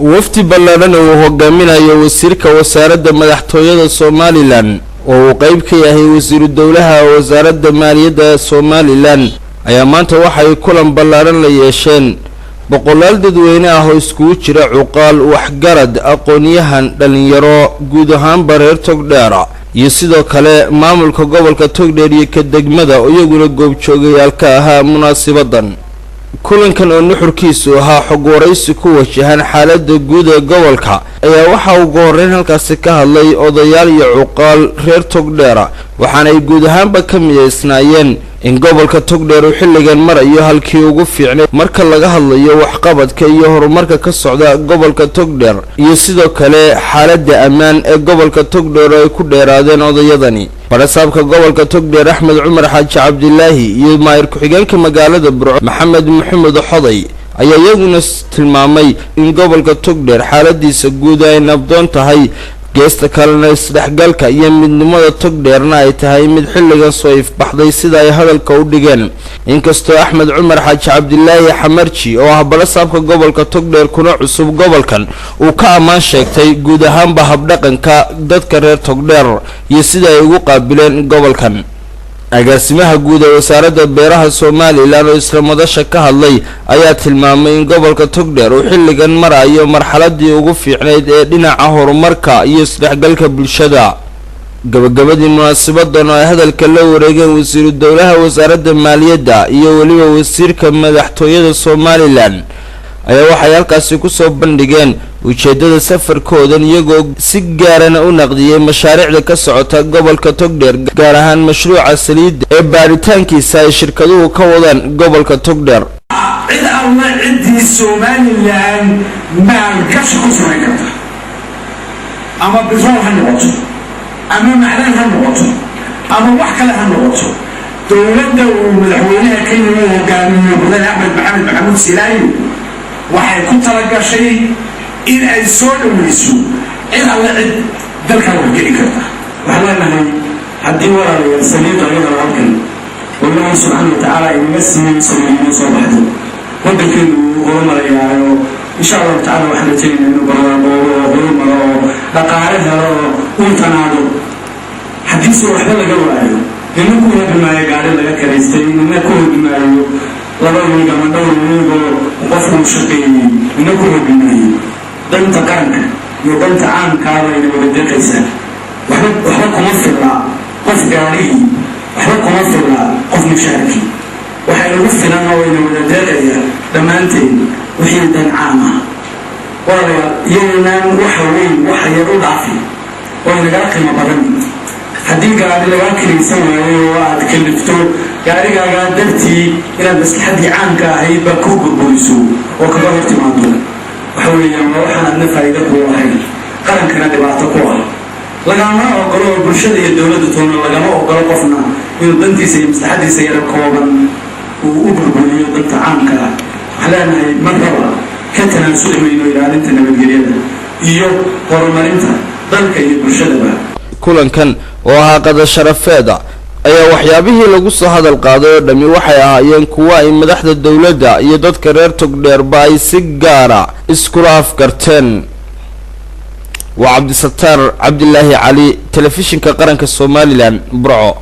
Wafdi ballaadhan oo uu hogaaminayo wasiirka wasaaradda madaxtooyada Somaliland oo uu qeyb ka yahay wasiiru dowlaha wasaaradda maaliyadda Somaliland ayaa maanta waxay kulan ballaadhan la yeesheen boqolaal dadweyne ah oo iskugu jira cuqaal, waxgarad, aqoon-yahan, dhalinyaro, guud ahaanba reer Togdheer, iyo sidoo kale maamulka gobolka Togdheer iyo ka degmada oo iyaguna goobjoogayaal ka ahaa munaasibadan. Kulankan oo nuxurkiisu ahaa xog waraysi ku wajahan xaaladda guud ee gobolka ayaa waxaa ugu horreyn halkaasi ka hadlay odayaal iyo cuqaal reer Togdheera, waxaana ay guud ahaanba ka midaysnaayeen in gobolka Togdheer uu xilligan marayo halkii ugu fiicnay marka laga hadlayo waxqabadka iyo horumarka ka socda gobolka Togdheer, iyo sidoo kale xaaladda ammaan ee gobolka Togdheer oo ay ku dheeraadeen odayadani. Barasaabka gobolka Togdheer Axmed Cumar Xaaji Cabdilaahi iyo maayir ku-xigeenka magaalada Burco Maxamed Maxamed Xoday ayaa iyaguna tilmaamay in gobolka Togdheer xaaladiisa guud ay nabdoon tahay, geesta kalena isdhexgalka iyo midnimada Togdheerna ay tahay mid xilligan soo ifbaxday sida ay hadalka u dhigeen. Inkastoo Axmed Cumar Xaaji Cabdilaahi Xamarji oo ah barasaabka gobolka Togdheer kuna cusub gobolkan uu ka ammaan sheegtay guud ahaanba habdhaqanka dadka reer Togdheer iyo sida ay ugu qaabileen gobolkan. Agaasimaha guud ee wasaaradda beeraha Somaliland oo isla madasha ka hadlay ayaa tilmaamay in gobolka Togdheer uu xilligan marayo marxaladii ugu fiicnayd ee dhinaca horumarka iyo isdhexgalka bulshada. Gabagabadii munaasabadan oo ay hadalka la wareegeen wasiiru dowlaha wasaaradda maaliyadda iyo weliba wasiirka madaxtooyada Somaliland ayaa waxay halkaasi kusoo bandhigeen ujeedada safarkoodan, iyagoo si gaarana u naqdiyey mashaariicda ka socota gobolka Togdheer, gaar ahaan mashruuca saliidda ee baaritaankiisa ay shirkaduhu ka wadaan gobolka Togdheer. Cid alla ciddii Somaliland maalgashi ku samayn karta, ama bitrool ha noqoto ama macdan ha noqoto ama wax kale ha noqoto, dowladda uu madaxweynaha ka yimi hogaamiyo Mudane Axmed Maxamed Maxamuud Silaayo waxay ku talagashay in ay soo dhoweyso cid alle cid dalkan waxgeli karta. Waxaan leenahay, haddii walaalayaal saliidda laga helo halkan oo Ilaahay subxaana watacaala inaga siiyey, saliid inoo soo baxdo, waddankeenu wuu horumarayaayo insha Allahu tacala. Waxaan rajaynaa inuu barwaaqoobo oo horumaro oo dhaqaale helo oo untanaado. Haddiise waxba laga waayo, nina ku hogi maayo gaari laga karaystay, nina ku hogi maayo 2 wiig ama dhowr wiigoo qofku uu shaqeeyey, nina ku hogi maayo. Danta qaranka iyo danta caamkaaba ina wada deeqaysaa. Waxba waxba kuma filla qof gaarihii, waxba kuma filla qof mushaarkii. Waxa inagu filan oo ina wada deeqaya dhammaanteen wixii dan caam ah. Walaalayaal, iyaynaan waxa weyn waxa yar u dhaafi oo inagala qiimo badan. Haddii gaari lagaa kiraysan waayo oo aad kalifto gaarigaagaa dartii inaad maslaxaddii caamka ahayd baa kuu burburiso oo kaga hor timaado, waxa weeyaan waa waxaan adna faa'iido kuu ahayn, qarankana dhibaato ku ah. Lagama ogolo oo bulshada iyo dowladda toona lagama ogolo qofna inuu dantiisa iyo maslaxaddiisa yaro kooban uu u burburiyo danta caamka ah. Waxaan leenahay, mar raba ka tanaasuli mayno ilaalinta nabadgelyada iyo horumarinta dalka iyo bulshadaba. Kulankan oo ahaa qada sharafeeda ayaa waxyaabihii lagu soo hadal qaaday oo dhammi waxay ahaayeen kuwo ay madaxda dowladda iyo dadka reer Togdheerba ay si gaara iskula afgarteen. Waa Cabdisataar Cabdilaahi Cali, Telefishinka Qaranka Somaliland, Burco.